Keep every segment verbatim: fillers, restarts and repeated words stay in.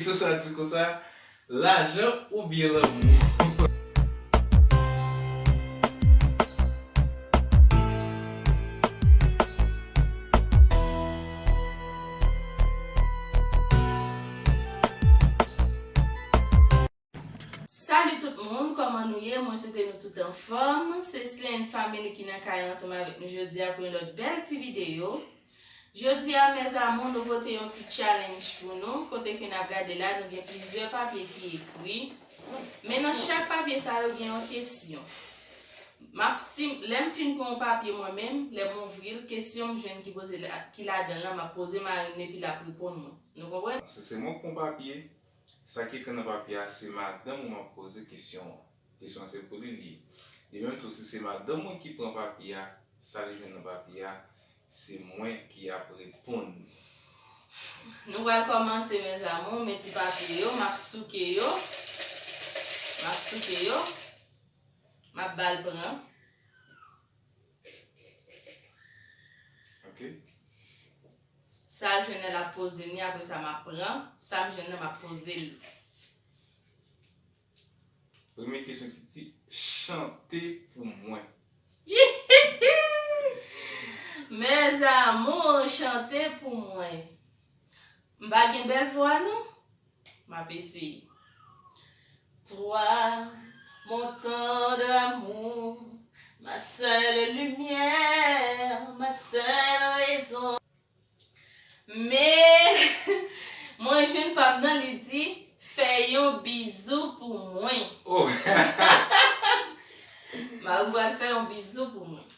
Kesyon sa di konsa, lajan oubyen lanmou? Salut tout moun, kòman nou ye? Mwen swete nou tout anfòm. Se Slay Family ki nan kay la ansanm avèk nou jodi a pou yon lòt bèl ti videyo. Jodi a, mes amours, nou pote yon ti challenge pou nou, kote ke n ap gade la, nou gen plizyè papye ki ekri. Men nan chak papye sa yo gen yon kesyon. M ap, si, lè m fin pran yon papye mwen menm, lè m ouvri l, kesyon m jwenn ki poze la, ki ladan l lan, m ap poze mari m epi l ap reponn mwen. Nou konprann? Si se mwen k pran papye, sa ki ekri nan papye a, se madanm ou m ap poze kesyon an. Kesyon an se pou li li. De menm tou, si se madanm mwen ki pran papye a, sa li jwenn nan papye a, se mwen ki ap reponn. Nou pral kòmanse, mes amours, men ti papye yo, m ap souke yo. M ap souke yo. M ap ba l pran. Ok. Sa l jwenn nan l ap poze m li, apre sa m ap pran. Sa m jwenn nan m ap poze l. Premye kesyon ki di, chante pou mwen. Mes amours, chante pou mwen. M pa gen bèl vwa, non? M ap eseye. Toi, mon tendre amour, ma seule lumière, ma seule raison. Men, mwen jwenn pa m nan, li di, fè yon bizou pou mwen. Oh. Mari m pral fè yon bizou pou mwen.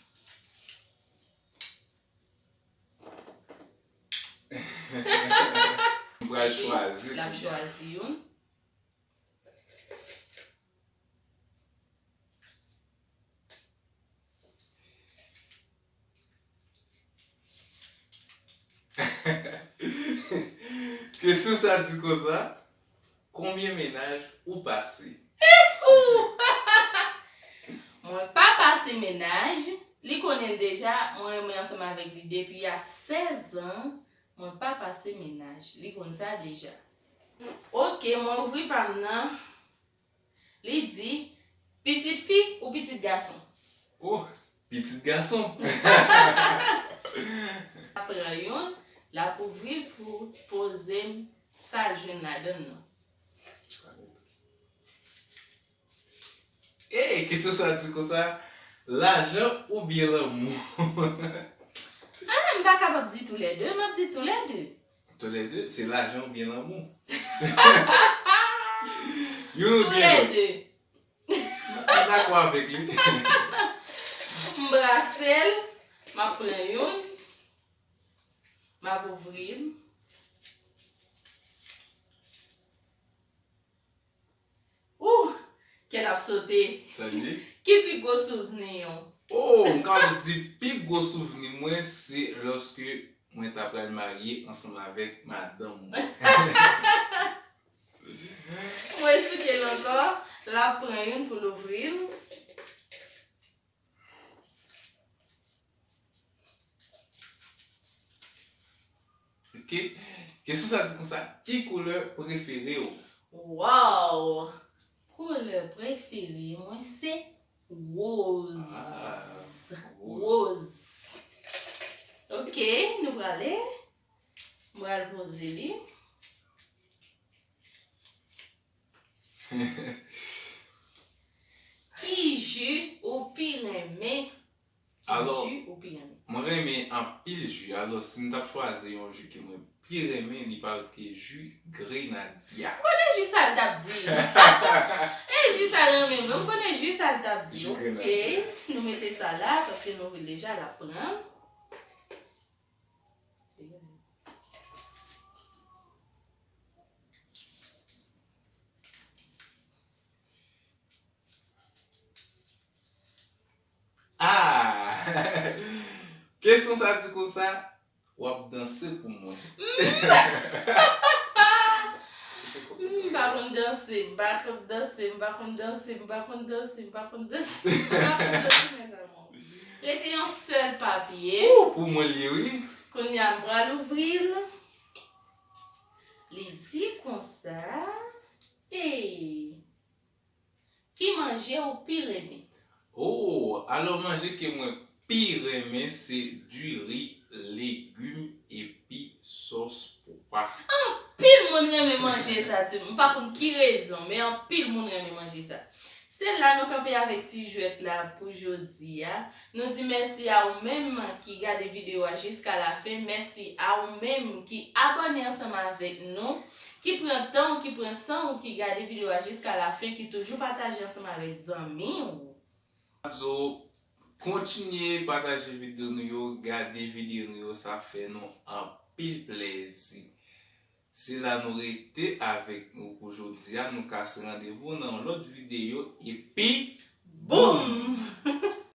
M pral chwazi. L ap chwazi youn. Kesyon sa di konsa, konbyen mennaj ou pase? Mwen pa pase mennaj, li konnen l deja, mwen renmen ansanm avèk li depi a sèz an, mwen pa pase mennaj, li konn sa deja. Ok, mwen ouvri pa m nan. Li di, pitit fi ou pitit gason? Oh, pitit gason. L ap pran youn, l ap ouvri l pou poze m sa l jwenn ladan l nan. Ey, kesyon sa di konsa, lajan oubyen lanmou? Ah, m pa kapab di toulède, m ap di toulède. Toulède, se lajan oubyen lanmou? Youn oubyen lòt? Toulède. M dakò avèk li. M brase l, m ap pran youn, m ap ouvri l. Ouh, kè l ap sote. Sa l ye? Ki pi gwo souvni w? Oh, m ka di pi gwo souvni mwen, se lòske mwen ta pral marye ansanm avèk madanm mwen. Mwen souke l ankò, l ap pran youn pou l ouvri l. Ok. Kesyon sa di konsa, ki koulè prefere w? Wow! Koulè prefere mwen se woz. Ah, woz. Woz. Ok, nou prale. M pral poze li. Ki ji ou pi renmen? Ki ji ou pi renmen? Alò, mwen renmen anpil ji. Alò, si m t ap chwazi yon ji ke mwen pi renmen, li pa lòt ke ji grenadya. M konnen ji sa l t ap di. E ji sa l renmen, mwen, m konnen ji sa l t ap di. Ji grenadya. Ok, nou mete sa la, paske nou wè l deja, l ap pran. Ah! Kesyon sa di konsa, w ap danse pou mwen. M pa konn danse, m pa konn danse, m pa konn danse, m pa konn danse, m pa konn danse, m pa konn danse, mes amours. Rete yon sèl papye. Ou, pou mwen li ye, wi. Kounye a, m pral ouvri l. Li di konsa, e ki manje ou pi renmen? Oh, alò manje ke mwen pi renmen se diri, legim epi sòs pwa. Anpil moun renmen manje sa, ti m pa konn ki rezon, men anpil moun renmen manje sa. Se la nou kanpe avèk ti jwèt la pou jodi a. Nou di mèsi a ou menm ki gade videyo a jiska lafen. Mèsi a ou menm ki abòne ansanm avèk nou, ki pran tan ou, ki pran san ou, ki gade videyo a jiska lafen, ki toujou pataje ansanm avèk zanmi ou. So, kontinye pataje videyo nou yo, gade videyo nou yo, sa fè nou anpil plèzi. Se la nou rete avèk nou pou jodi a. Nou kase randevou nan yon lòt videyo epi Boum!